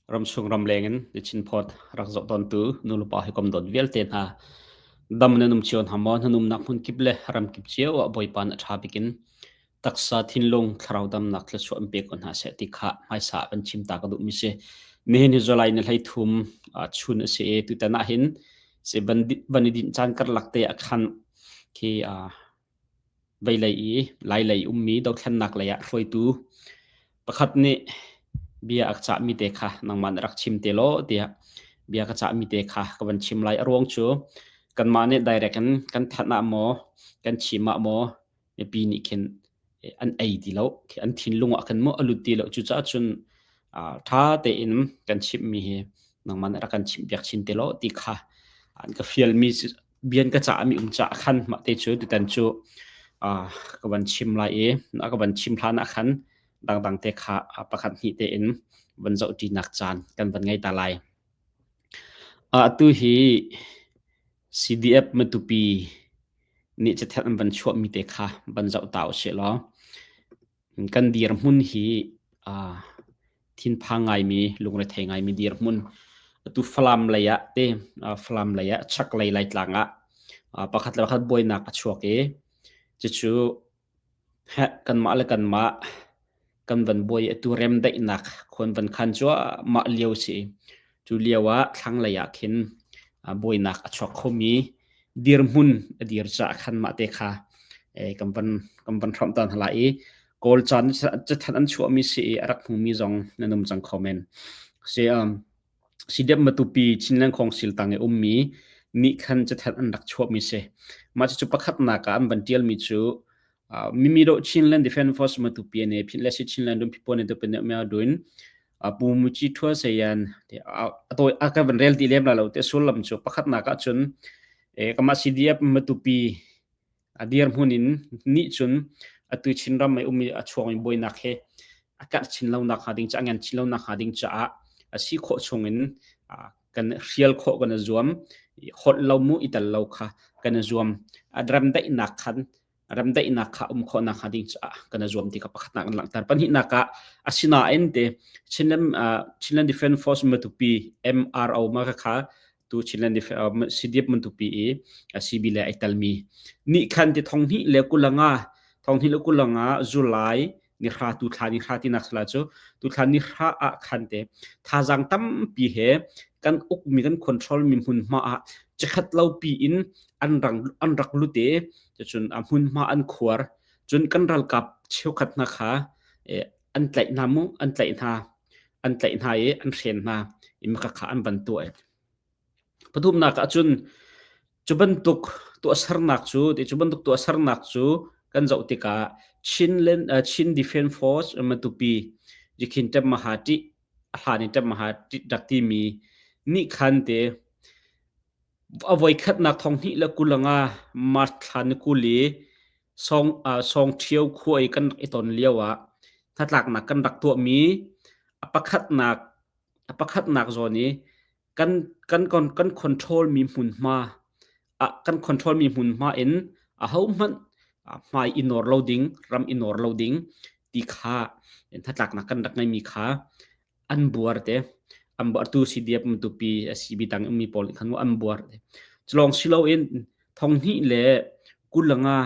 Ramchung ramleng in the Chinphawt rak zoh tawntu nulepa hawikom dawt vialte hna dam nan um cio hna maw? Nan umnak hmun kip le ram kip cio ah Bawipa nih a ṭha bik in taksa, thinlung, thlarau damnak thluachuah in pe ko hna seh ti kha hmaisa ah kan chim ta ka duhmi si. Nihin hi July ni 13 chun a si i tutan ah hin si van van i dinh caan karlak te ah khan khi Veilei i Lailei ummi dothlennak lei ah hruaitu pakhat nih bia a ka cahmi te kha nangmah nih rak chim te law tiah bia ka cahmi te kha ka van chim lai. A ruang cu kanmah nih direct in kan thanh ah maw, kan chim ah maw mipi nih khin an ei ti lo. An thinlung ah khan maw a lut ti lo. Cucaah cun ṭha tein kan chimhmi hi nangmah nih rak kan chimhpiak chin te law ti kha an ka fialmi bian ka cahmi um caah khan mah te cu tutan cu ka van chim lai i ka van chim hlan ah khan dangdang te kha pakhat hnih tein van zohṭinak caan kan van ngei ta lai. Atu hi CDF Matupi nih cathanh an van chuahmi te kha van zoh ta usih law Kan dirhmun hi thinphang ngaimi, lungrethei ngaimi dirhmun. Atu Falam lei ah te, Falam lei ah chaklei Laitlang ah pakhat le pakhat buainak a chuak i cucu kanmah le kanmah kan van buai i atu remdaihnak khuan van khan cuahmah lio si. Cu lio ah thlanglei ah khin buainak a chuak khomi dirhmun a dir caah khan mah te kha kan van kan van hrawmh ta hna lai i Kawl caan cathanh an chuahmi si i a rak hmumi zong nan um cang kho men. Si um, Sidep Matupi Chinland Council tang i ummi nih khan cathanh an rak chuahmi si. Mah cucu pakhatnak ah an van tialmi cu Mimi do Chinland Defense Force Matupi ne phin le si Chinland dun phipo ne tu pen mya duin Pu Muci Thua Sayan a tawi a ka van rel ti lem la lo te sullam cu pakhatnak ah cun kama CDF Matupi a dirhmun in nih cun atu Chinram mei ummi a chuakmi buainak he a karh chin lo nak hnga ding ca ngan chin lo nak hnga ding caah a si khawh chung in kan hrial khawh kan i zuam holh lo mu i tel lo kha kan i zuam remdaihnak khan remdaihnak kha um khawh nak hnga ding caah kan i zuam ti kha pakhatnak an langhter pahnihnak ah asinain te Chinland Chinland Defense Force Matupi MRO ma kha tu Chinland CDF Matupi i CB le ai talmi ni khan ti thong hnih le kulanga thong hnih le kulanga July ni hra tu thla ni hra tinak sala cu tu thla ni hra ah khan te thazang tampi he kan ukmi kan control mi hmunhma ah chikhat lo pi in an rang an rak lute cun a hmunhma an khuar cun kan ralkap cheukhat hna kha an tlaih hna mu an tlaih hna an tlaih hna i an hren hna i maka kha an van tuah Pathumnak ah cun cu bantuk tuahsernak cu cu bantuk tuahsernak cu kan zoh tikah Chinland Chin Defence Force Matupi Jikhin Ṭemmaha ṭih a hlan in Ṭemmaha ṭih rak timi nih khan te a voikhatnak thong hnih le 25 March thla ni 20 i Song Song Ṭhio khua i kan rak i ton lio ah hnatlaknak kan rak tuahmi a pakhatnak a pakhatnak zawn i kan kan kan control mi hmunhma ah kan control mi hmunhma in ahohmanh hmai i nawr lo ding ram i nawr lo ding ti kha hnatlaknak kan rak ngeimi kha an buar te an buar tu CDF Matupi CB tang ummi pawl nih khan an buar te culong siloin thong hnih le kulanga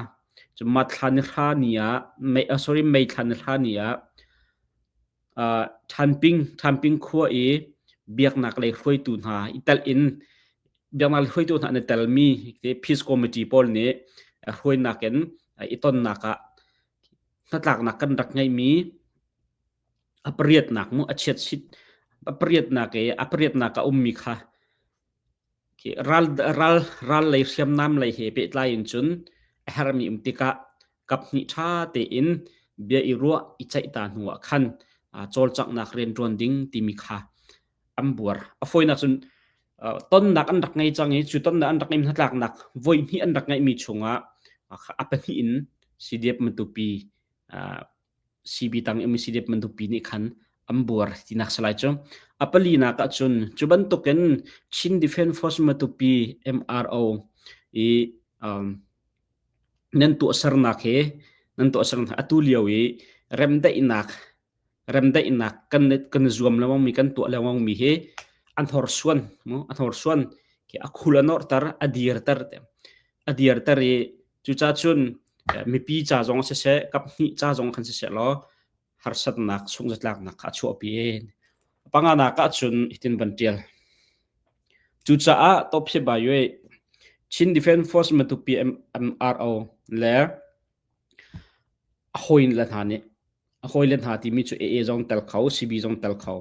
cu mathla ni hra ni ah mei sorry mei thla ni hra ni ah Thanping Thanping khua i biaknak lei hruaitu hna i telh in biaknak lei hruaitu hna an i telmi Peace Committee pawl nih hruainak in i tonnak ah hnatlaknak kan rak ngeihmi a pariatnak mu a chiatsit a pariatnak i a pariatnak a ummi kha Ral, ral, ral lei hriamnam lei he pehtlai in cun a herhmi um tikah kaphnih ṭha tein bia i ruah i ceih ta hnu ah khan cawlcanghnak rianṭuan ding timi kha an buar. A fawinak cun tonnak an rak ngei cang i cu tonnak an rak ngeih hnatlaknak voihnih an rak ngeihmi chungah a pahnih in CDF Matupi CB tang i CDF Matupi nih khan an buar tinak si lai cu. A palinak ah cun cu bantukin Chin Defence Force Matupi MRO i um, nan tuahsernak hi nan tuahsernak atu lio i remdaihnak. Remdaihnak kan kan zuam lengmang mi kan tuah lengmang mi hi an horsuan mu an horsuan khi a khul a norter a dirter te a dirter i cucaah cun mipi ca zong siseh kap hnih ca zong khan siseh law harsatnak sungzatlaknak kha a chuahpi. Panganak ah cun hitin van ṭial. Cucaah Tophe Bayue Chin Defense Force Matupi MRO le a hawile hna nih a hawile hna timi cu AA zong tel kho, CB zong tel kho.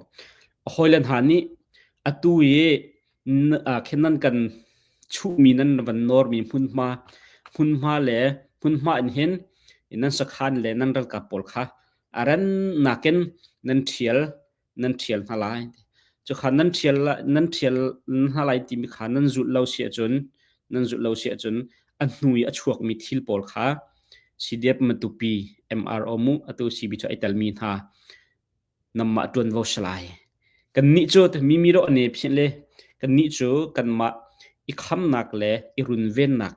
A hawile hna nih atu i khin nan kan chuhmi nan van nawrmi hmunhma hmunhma le hmunhma in hin nan sakhan le nan ralkap pawl kha a rannak in nan ṭhial nan ṭhial hna lai. Cukha nan ṭhial nan ṭhial hna lai timi kha nan zulh lo si ahcun nan zulh lo si ahcun a hnu i a chuakmi thil pawl kha CDF Matupi MRO mu atu CB cu ai telmi hna Nanmah ṭuanvo si lai. Kannih cu mimi rawh ne phih le kannih cu kanmah i khamnak le i runvennak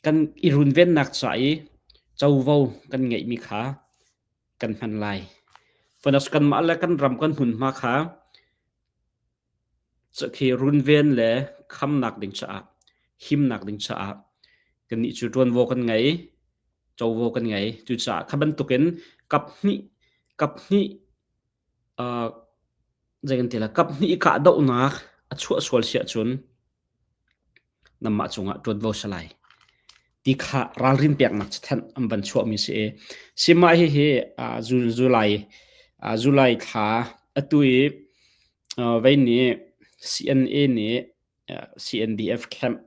kan i runvennak ca i covo kan ngeihmi kha kan hman lai. Fanas kanmah le kan ram kan hmunhma kha Khi runven le khamnak ding caah, himnak ding caah kannih cu ṭuanvo kan ngei, covo kan ngei. Cucaah kha bantukin kaphnih kaphnih uh, zei kan ti lai, kaphnih i kahdohnak a chuah sual si ahcun nanmah cungah ṭuanvo si lai ti kha ralrin peknak cathanh an van chuahmi si i sihmah hihi July July thla atu i vei nih CNA nih CNDF camp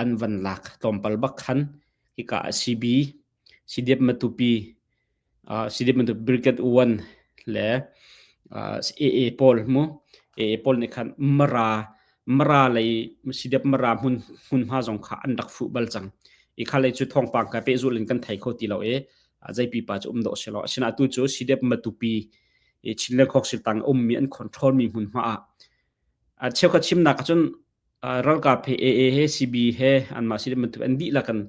an van lak tlawmpal bak khan hika ah CB CDF Matupi CDF Matupi Brigade 1 le AA pawl mu AA pawl nih khan Mara Mara lei CDF Mara hmun hmunhma zong kha an rak fuh bal cang. I kha lei cu thawngpang ka pehzulh in kan thei kho ti lo i zei pipa cu um dawh si lo. Asinain atu cu CDF Matupi i Chinland Khawksil tang ummi an control mi hmunhma ah cheukhat chimnak ahcun Ralkap he AA he CB he anmah si bantuk an dihlak in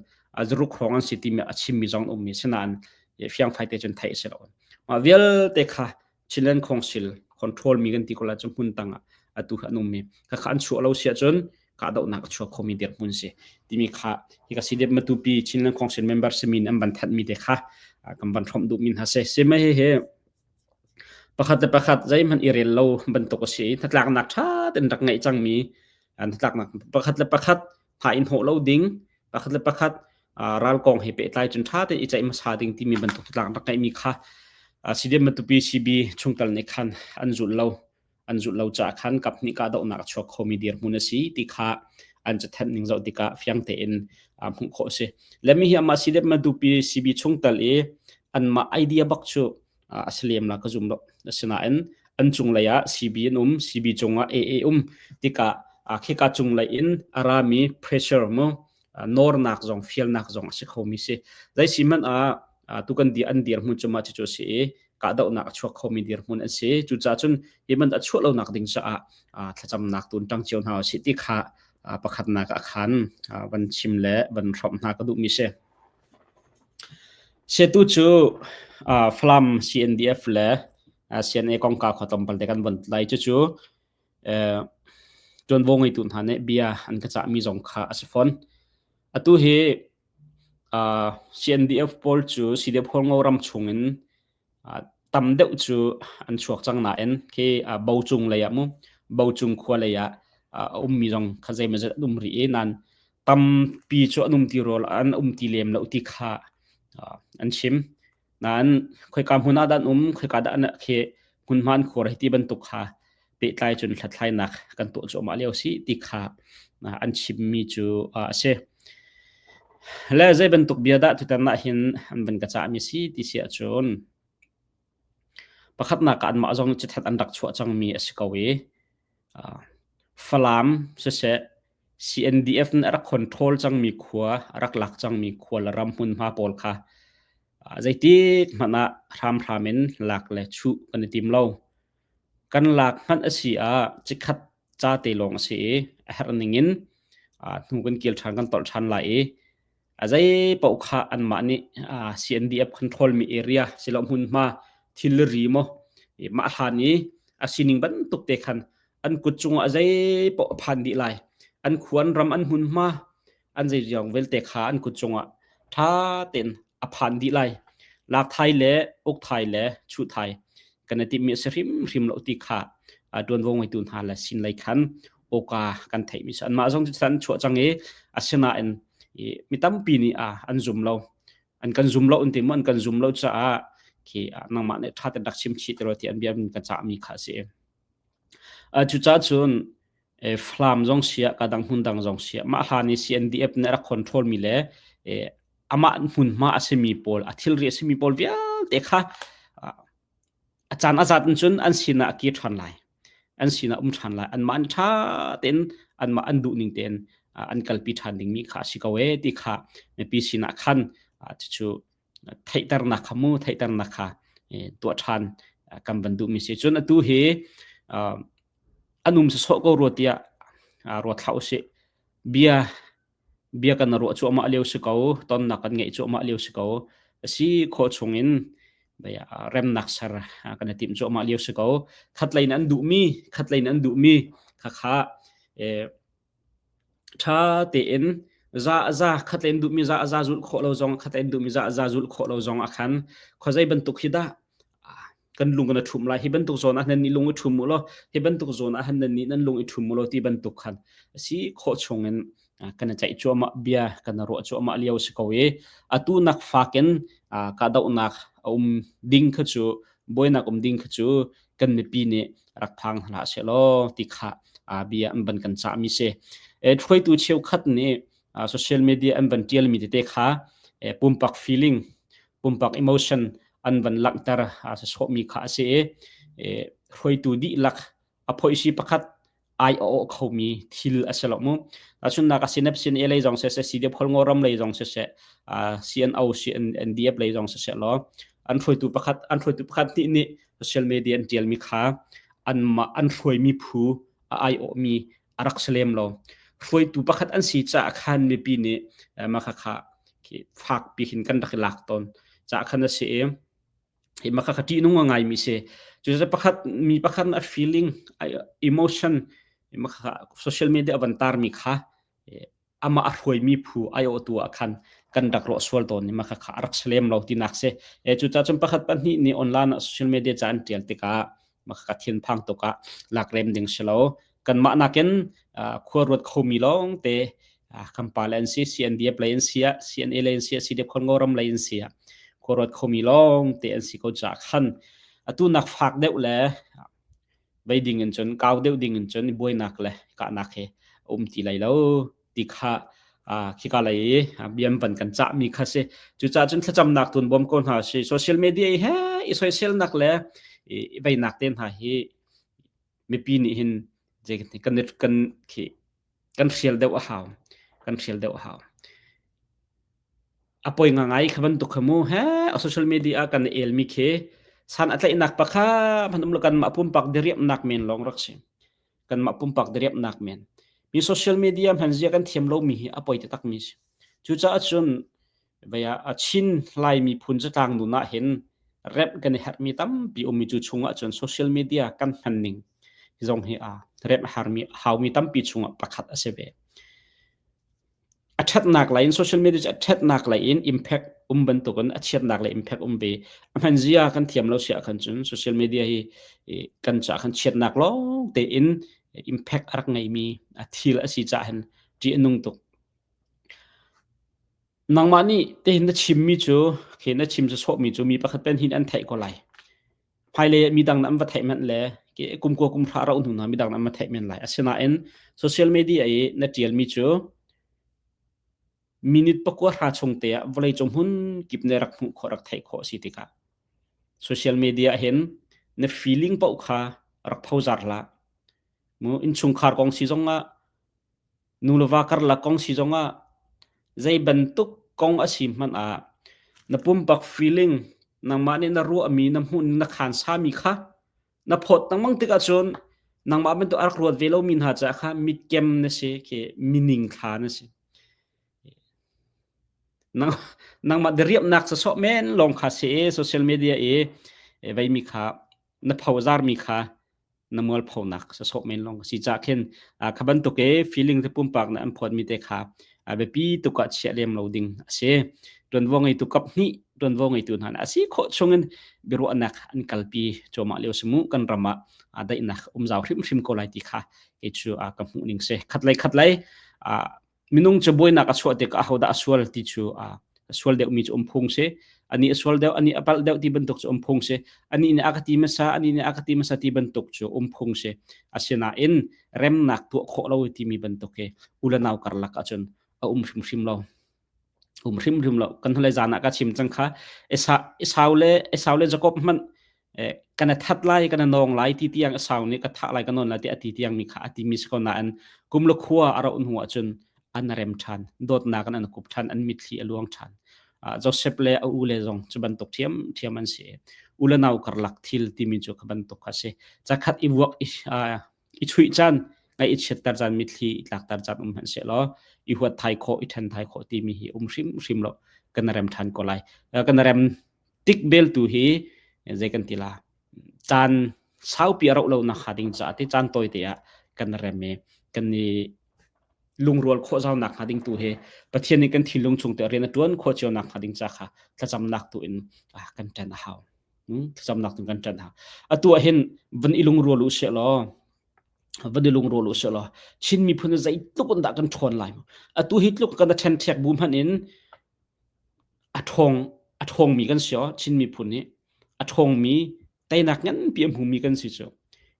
zaruk hrawng an si timi a chimmi zong an ummi sinain fiangfai te cun theih a si lo. Mah vialte kha Chinland Council control mi kan ti ko lai cu hmun tang ah atu an ummi kha an chuah lo si ahcun kahdohnak a chuak khomi dirhmun si timi kha hika CDF Matupi Chinland Council member simin an van thanhmi te kha kan van hrawmh duhmi hna si. Sima he he Pakhat le pakhat zeihmanh i rel lo bantuk a si i hnatlaknak ṭha tein rak ngeih cangmi hnatlaknak pakhat le pakhat hna i hnawh lo ding, pakhat le pakhat ral kong he pehtlai cun ṭha tein i ceih hmasa ding timi bantuk hnatlak rak ngeihmi kha CDM Matupi CB chungtel nih khan an zulh lo. An zulh lo caah khan kaphnih kahdohnak a chuak khomi dirhmun a si ti kha an cathanh ning zoh tikah fiang tein hmuh khawh a si. Le mi hi amah CDM Matupi CB chungtel i anmah idea bak cu a si lem la ka zum lo. Asinain an cunglei ah CB an um, CB cungah AA um tikah khika cunglei in a rami pressure mu nawrnak zong fialnak zong a si khomi si. Zei si hmanh ah tu kan dir an dirhmun cu mah cucu a si i kahdohnak a chuak khomi dirhmun an si. Cucaah cun hi man a chuah lonak ding caah thlacamnak tun ṭang cio hna usih ti kha pakhatnak ah khan van chim le van hrawmh hna ka duhmi si. Setu cu Falam CNDF le CNA kongkau kha tlawmpal te kan von lai. Cucu ṭuanvo ngeitu hna nih bia an ka cahmi zong kha a si fawn. Atu hi CNDF pawl cu CDF Hualngo ram chungin tam deuh cu an chuak cang nain khi Bocung lei ah mu Bocung khua lei ah a ummi zong kha zeimawzat an um rih i nain tampi cu an um ti rawl an um ti lem lo ti kha an chim. Nain khoika hmun ah dah an um, khoika dah an khi hmunhma an khuar hi ti bantuk kha pehtlai cun hlathlainak kan tuah cuahmah lio si ti kha an chimmi cu a si. Le zei bantuk bia dah tutan ah hin an van ka cahmi si ti si ahcun pakhatnak ah anmah zong cithat an rak chuah cangmi a si ko i Falam siseh CNDF nih a rak control cangmi khua, a rak lak cangmi khua le ram hmunhma pawl kha zeitik hmanh ah hramhram in lak le chuh kan i tim lo. Kan lak hmanh a si ah cikhat ca te lawng a si i a herh ning in hnu kan kil ṭhan kan tolh ṭhan lai i a zei paoh kha anmah nih CNDF control mi area silo hmunhma Thil le ri maw mah hlan i a sining bantuk te khan an kut cungah zei paoh a phan dih lai. An khuan ram an hmunhma an zeizong vialte kha an kut cungah ṭha tein a phan dih lai. Lak thai le uk thai le chuh thai kan i timhmi a si hrimhrim lo ti kha ṭuanvo ngeitu hna le sin lei khan awka kan theihmi si. Anmah zong cu an chuah cang i asinain mi tampi nih an zum lo. An kan zum lo an ti mu an kan zum lo caah khi nangmah nih ṭha tein rak chim chih te ti an bia kan cahmi kha a si. Cucaah cun Falam zong siah kadang hmun dang zong siah mah hlan i CNDF nih a rak control mi le amah hmunhma a simi pawl a thilri a simi pawl vialte kha a caan a zat in cun an sinah a kir ṭhan lai. An sinah um ṭhan lai. Anmah nih ṭha tein anmah an duh ning tein an kalpi ṭhan dingmi kha a si ko ee ti kha mipi sinah khan cucu theihternak kha mu theihternak kha tuah ṭhan kan van duhmi si. Cun atu hi an um sawsawh ko rua tiah ruat hlah usih. Bia bia kan ruah cuahmah lio si ko, tonnak kan ngeih cuahmah lio si ko. A si khawh chungin remnak ser kan i timh cuahmah lio si ko. Khatlei in an duhmi, khatlei in an duhmi khakha Ṭha tein za a za khatlei in duhmi za a za zulh khawh lo zong khatlei in duhmi za a za zulh khawh lo zong ah khan khuazei bantuk hi dah kan lung kan i ṭhum lai hi bantuk zawn ah nan nih lung i ṭhum u law hi bantuk zawn ah han nan nih nan lung i ṭhum u law ti bantuk khan a si khawh chung in kan i ceih cuahmah bia kan i ruah cuahmah lio si ko i atu nak fak in kahdohnak a um ding kha cu buainak um ding kha cu kan mipi nih rak phang hlah sehlaw ti kha bia an van kan cahmi si. Hruaitu cheukhat nih social media an van tialmi tete kha pumpak feeling, pumpak emotion an van langhter sawhmi kha a si i hruaitu dihlak a phoihsi pakhat ai a awh khomi thil a si lo mu. Tahchunhnak a sinep sin lei zong siseh, CDF Khualngo ram lei zong siseh, CNO NDF lei zong siseh law an hruaitu pakhat an hruaitu pakhat nih nih social media an tialmi kha anmah an hruaimi phu a aiawhmi a rak si lem lo. Hruaitu pakhat an si caah khan mipi nih mah kha fak pi hin kan rak i lak tawn caah khan a si i hi mah kha ṭihnung a ngaimi si. Cucaah pakhat mi pakhat a feeling emotion mah kha social media a van tarmi kha amah a hruaimi phu aiawhtu ah khan kan rak ruah sual tawn i mah kha a rak si lem lo tinak si. Cucaah cun pakhat pahnih nih online ah social media ca an ṭial tikah mah kha thinphang tuk ah lak rem ding si lo. Kanmah nakin khua ruat khomi lawng te kan pa le an si, CNDF lei an si ah, CNA lei an si ah, CDF Khualngo ram lei an si ah, khua ruat khomi lawng te an si ko caah khan atu nak fak deuh le vei ding in cun kau deuh ding in cun buainak le kahnak he um ti lai lo ti kha khika lei i biam van kan cahmi kha si. Cucaah cun thlacamnak tun bawm ko hna si. Social media he i soiselnak le i veinak te hna hi mipi nih hin kan kan khi kan hrial deuh a hau. Kan hrial deuh a hau. A poi ngai kha bantuk kha mu he social media kan elmi khi san a tlaihnak pakha hman um lo kan mah pumpak diriamnak men lawng rak si. Kanmah pumpak diriamnak men. Mi social media hman zia kan thiam lomi hi a poi taktak mi si. Cucaah cun vei ah a Chin Lai miphun zatlang nun ah hin rep kan i herhmi tampi ummi cu chungah cun social media kan hman ning zong hi a rep harmi haumi tampi chungah pakhat a si ve. A ṭhatnak lei in social media cu a ṭhatnak lei in impact um bantukin a chiatnak lei impact um ve. A hman zia kan thiam lo si ahkhan cun social media hi kan caah khan chiatnak lawng tein impact a rak ngeimi a thil a si caah hin ṭih a nung tuk. Nangmah nih tihin na chimmi cu khi na chim sawhmi cu mi pakhat pen hin an theih ko lai. Hmailei ah midang nih an va theih manh le kum kua kum hra rauh hnu hna midang nih an va theih men lai. Asinain social media i na ṭialmi cu minute pakua hra chung te ah vawleicung hmun kip nih rak hmuh khawh rak theih khawh a si tikah social media hin na feeling paoh kha rak phozar hlah. Mu innchungkhar kong si zong ah Nu le va karlak kong si zongah zei bantuk kong a si hmanh ah na pumpak feeling nangmah nih na ruahmi na hmuh na khansami kha na phawt lengmang tikah cun nangmah bantuk a rak ruat ve lomi hna caah kha mitkem na si khi mining thla na si. Nang, nangmah diriamnak sawsawh men lawng kha si i social media i. Veimi kha na phozar mi kha na mualphonak sasawh men lawng si ca khin kha bantuk e feeling te pumpak na an phawt mi te kha biapi tuk ah chiah lem lo ding a si. Tuanvo ngeitu kap hnih tuanvo ngeitu hna a si khawh chungin biaruahnak an kalpi cuahmah lio simu kan ram ah daihnak um zau hrimhrim ko lai ti kha kei cu ka hmuh ning si. Khatlei khatlei minung cu buainak a chuah tikah ahodah a sual ti cu a sual deuhmi cu um phung si. Ani a sual deuh, ani a palh deuh ti bantuk cu um phung si. Ani nih a ka ti hmasa, ani nih a ka ti hmasa ti bantuk cu um phung si. Asinain remnak tuah khawh lo timi bantuk hi u le nau karlak ahcun a um hrimhrim lo. Um hrimhrim lo. Kan hnulei zan ah ka chim cang kha. Esau le Esau le Jakob hmanh kan that lai kan nawng lai ti tiang Esau nih ka thah lai ka nawn lai ti a ti tiang mi kha a ti mi si ko nain kum le khua a rauh hnu ahcun an rem ṭhan. Dawtnak in an kup ṭhan, an mitthli a luang ṭhan. Joseph le a u le zong cu bantuk ṭhiam ṭhiam an si. U le nau karlak thil timi cu kha bantuk kha si. Zakhat i vuak i i chuih caan ngaih i chiatter caan mitthli i tlakter caan um hmanh sehlaw i huat thai khawh i ṭhen thai khawh timi hi um hrimhrim lo kan rem ṭhan ko lai. Kan rem tik bel tu hi zei kan ti la caan saupi a rauh lo nak hnga ding caah ti caan tawi te ah kan rem i kan i lungrual khawh zau nak hnga ding tu hi Pathian nih kan thinlung chung te rian a ṭuan khawh cio nak hnga ding ca kha thlacamnak tu in kan ṭan a hau. Thlacamnak tu kan ṭan a hau. Atu ah hin van i lungrual u sih law van i lungrual u sih law Chin miphun zeitluk in dah kan ṭhawn lai atu hi tluk kan ṭhen ṭhek bu hmanh in a ṭhawng a ṭhawngmi kan si aw Chin miphun hi a ṭhawngmi teinak nganpi a hmumi kan si cu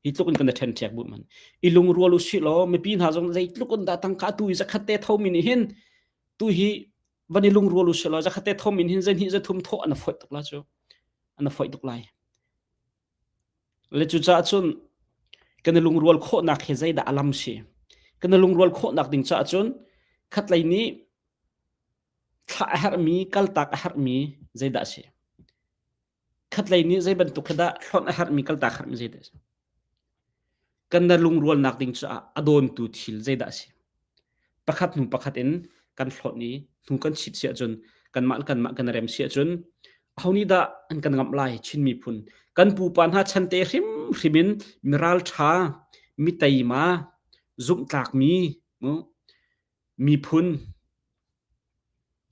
hi tluk in kan ṭhen ṭhek bu hmanh i lungrual u sih law mipi hna zong zeitluk in dah tangka tu i zakhat te thomi nih hin tu hi van i lungrual u sih law zakhat te thom in hin zahnih zathum thawh an foih tuk la cu an foih tuk lai le cucaah cun kan i lungrual khawhnak hi zeidah a lam si kan i lungrual khawhnak ding caah cun khatlei nih thlah a herhmi kaltak a herhmi zeidah a si Khatlei nih zei bantuk khi dah hlonh a herhmi kaltak herhmi zeidah a si? Kan na lungrualnak ding caah a dawntu thil zeidah a si? Pakhat hnu pakhat in kan hlonh i hnu kan chit si ahcun kanmah le kanmah kan rem si ahcun aho nih dah an kan ngamh lai Chin miphun? Kan pupa hna chan te hrimhrim in miral ṭha, mi teima, zumhtlakmi, miphun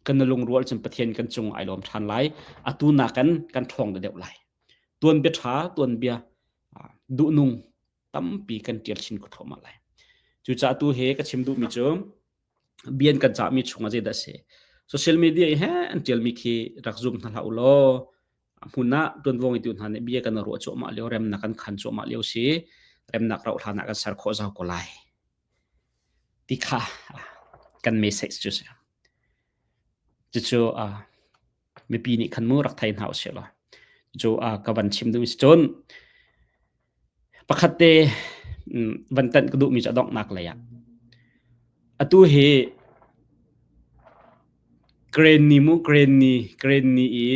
kan na lungrual cun Pathian kan cung ai lawm ṭhan lai. Atu nakin kan ṭhawng deuh lai. Tuanbia ṭha, tuanbia duhnung tampi kan ṭial chin kho thluahmah lai. Cucaah tu he ka chim duhmi cu bian kan cahmi chungah zeidah a si? Social media i he an ṭialmi khi rak zum hna hlah u law hmun ah ṭuanvo ngeitu hna nih bia kan ruah cuahmah lio, remnak kan khan cuahmah lio si. Remnak rauh hlan ah kan ser khawh zau ko lai. Ti kha kan message cu si. Cucu mipi nih khan mu rak thei hna usih law cu ka van chim duhmi si. Cun pakhat te van tanh ka duhmi cu a donghnak lei ah atu hi Krenni mu Krenni Krenni i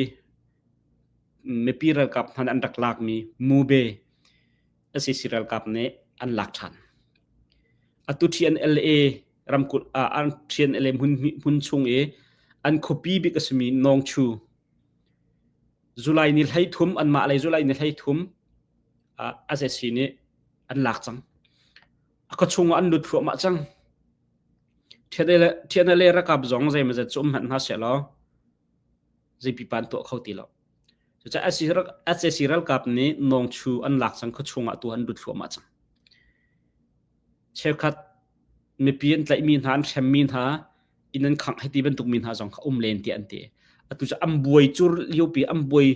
mipi ralkap hna an rak lakmi Mube sac ralkap nih an lak ṭhan. Atu TNLA ramkulh ah an TNLA hmun hmun chung i an khuapi bik a simi Nawngchu July ni 13 anmah lei July ni 13 ah sac nih an lak cang. A khuachung ah an lut thluahmah cang. TNLA ralkap zong zeimawzat cu um hmanh hna sehlaw zei pipa an tuah kho ti lo. Cucaah sac ralkap nih Nawngchu an lak cang khuachung ah tu an lut thluahmah cang. Cheukhat mipi an tlaihmi hna an hremmi hna inn an khangh hei ti bantuk mi hna zong kha um len tiah an ti. Atu cu an buai cur liopi an buai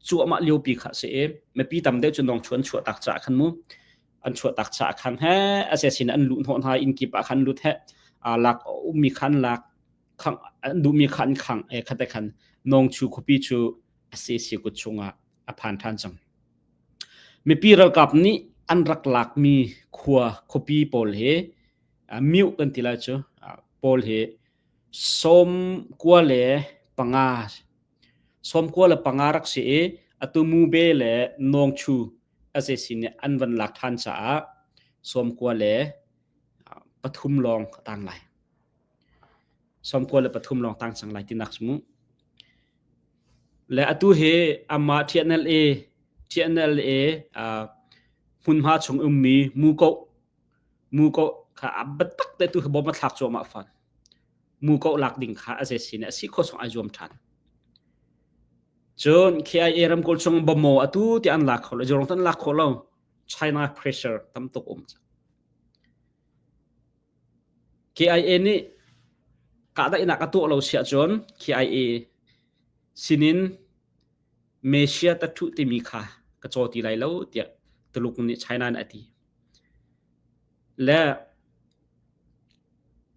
cuahmah liopi kha a si i mipi tam deuh cu Nawngchu an chuah tak caah khan mu an chuah tak caah khan he sac in an luh hnawh hna inn kip ah khan lut he lak ummi kha an lak khangh an duhmi kha an khangh e khate khan Nawngchu khuapi cu sac kut chungah a phan ṭhan cang. Mipi ralkap nih an rak lakmi khua khuapi pawl hi myu kan ti lai cu pawl hi 95 95 rak si i atu Mube le Nawngchu sac nih an van lak ṭhan caah 93 lawng a tang lai. 93 lawng tang cang lai tinak cu mu. Le atu hi amah TNLA. TNLA hmunhma chung ummi Muko Muko kha a biatak te tu bom a thlak cuahmah fawn. Muko lak ding kha a zei sin a si khawh chung ai zuam ṭhan. Cun KIA ramkulh chung Bamo atu ti an lak kho lo, Jurong an lak kho lo. China pressure tam tuk um. KIA nih kahdaihnak a tuah lo si ahcun KIA sinin Mesia tatthu timi kha ka caw ti lai lo tiah Tuluk nih China nih a ti. Le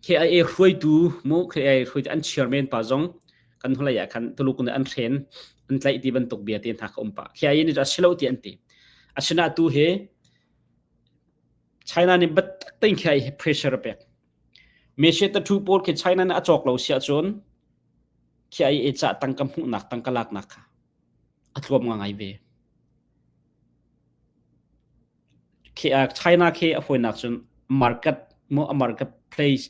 KIA hruaitu mu KIA hruaitu an chairman pa zong kan hnulei ah khan Tuluk nih an hren an tlaih ti bantuk bia te hna kha um pah. KIA nih cu a si lo ti an ti. Asinain tu hi China nih biatak tein khi hi pressure a pek. Mesia tattoo pawl khi China nih a cawk lo si ahcun khi ai cah tangka hmuhnak tangka laknak kha a tluam ngai ve. Khi China khi a fawinak cun market mu a market place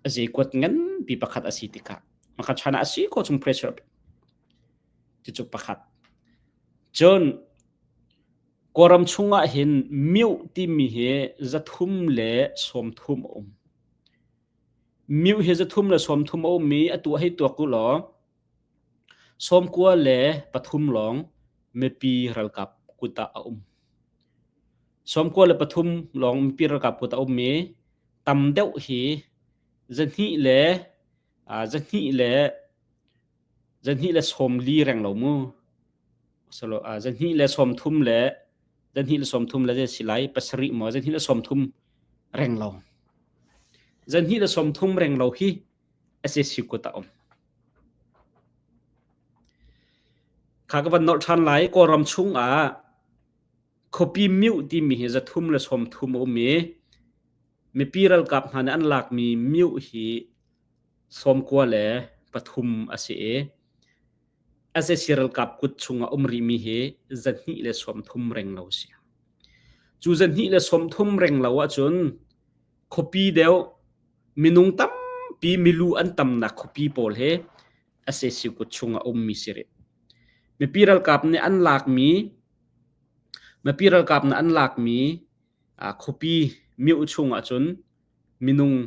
a zeikuat nganpi pakhat a si tikah maka China a si ko chung pressure cucu pakhat. Cun Kawlram chungah hin mioh timi hi 330 a um. Mioh hi 330 a um i atu hei tuak u law 93 lawng mipi ralkap kut ah a um. 93 lawng mipi ralkap kut ah a um i tam deuh hi zahnih le zahnih le zahnih le 40 reng lo mu. 230 le 230 le zei si lai pasarih maw 230 reng lo 230 reng lo hi SAC kut a um kha ka van nolh ṭhan lai Kawlram chung ah khuapi myu timi hi 330 a um i mipi ralkap hna nih an lakmi myu hi 93 a si i Sac ralkap kut chungah um rihmi hi 230 renglo a si. Cu 230 renglo ahcun khuapi deuh minung tampi milu an tamnak khuapi pawl hi sac kut chungah ummi si rih. Mipi ralkap nih an lakmi mipi ralkap nih an lakmi khuapi myo chung ahcun minung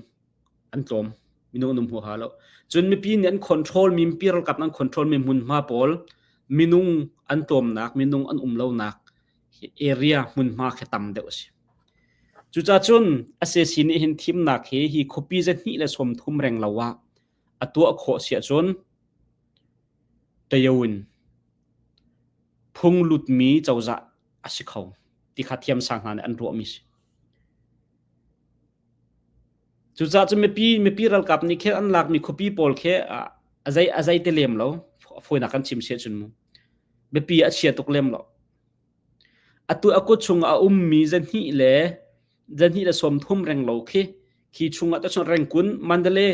an tlawm minung an um huaha lo cun mipi nih an control mi mipi ralkap an control mi hmunhma pawl minung an tlawmnak minung an um lonak area hmunhma khi tam deuh a si cucaah cun SAC nih hin thimnak hi hi khuapi 230 reng lo ah a tuah khawh si ahcun Tayawin phung lutmi cozah a si kho ti kha thiamsang hna nih an ruahmi si. Cucaah cun mipi mipi ralkap nih khin an lakmi khuapi pawl khi a zei a zei te lem lo fawinak kan chim si ahcun mu biapi a chia tuk lem lo. Atu a kut chung a ummi zahnih le 230 reng lo khi khi chungah te cun Rengkun, Mandalay,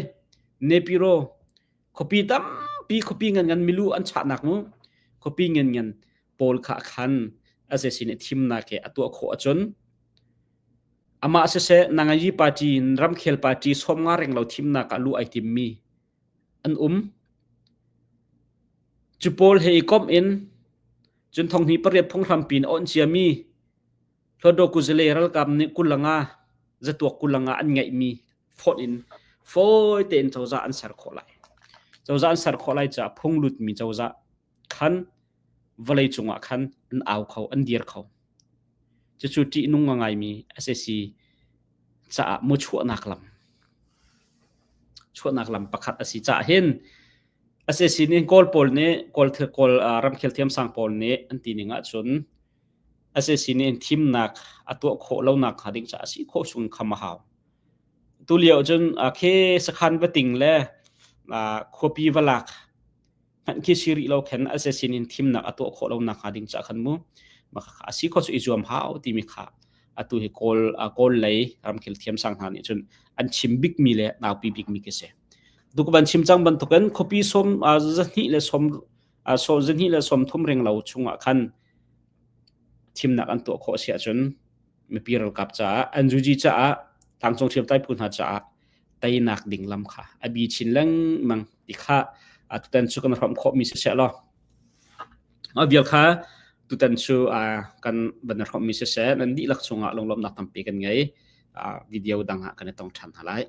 Nepiro khuapi tampi khuapi ngan ngan milu an chahnak mu khuapi ngan ngan pawl kha khan a zei sin i thimnak he a tuah khawh ahcun amah siseh Nangayi party ramkhel party 50 reng lo thimnak ah luh ai timmi an um. Cu pawl he i komh in cun thonghni pariat phunghrampi in a onh ciami Hluttaw kuzale ralkap nih kulanga zatuak kulanga an ngeihmi fonh in fawi tein cozah an ser khawh lai. Cozah an ser khawh lai caah phung lutmi cozah khan vawlei cungah khan an au kho, an dir kho. Cucu ṭihnung a ngaimi sac caah mu chuahnak lam chuahnak lam pakhat a si caah hin sac nih Kawl pawl nih Kawl Kawl ramkhel thiamsang pawl nih an ti ning ahcun sac nih thimnak a tuah khawh lonak hnga ding caah a si khawh chung kham a hau. Tulio cun khi sakhan va ting le khuapi va lak hmanh khi si rih lo khan sac in thimnak a tuah khawh lo nak hnga ding ca khan mu a si kho cu i zuam hau timi kha atu hi kawl kawl lei ramkhel thiamsang hna nih cun an chim bikmi le naupi bikmi khi si tuk van chim cang bantukin khuapi som zahnih le som so zahnih le som thum ring lo chungah khan thimnak an tuah khawh si ahcun mipi ralkap caah NUG caah tlangcung hriamtlai phu hna caah teinak ding lam kha a bi chin lengmang ti kha tutan cu kan hrawmh khawhmi si seh law a vial kha. Tutan cu kan van hrawmmi siseh, nan dihlak cungah lunglawmhnak tampi kan ngei. Video dang ah kan i tong ṭhan hna lai.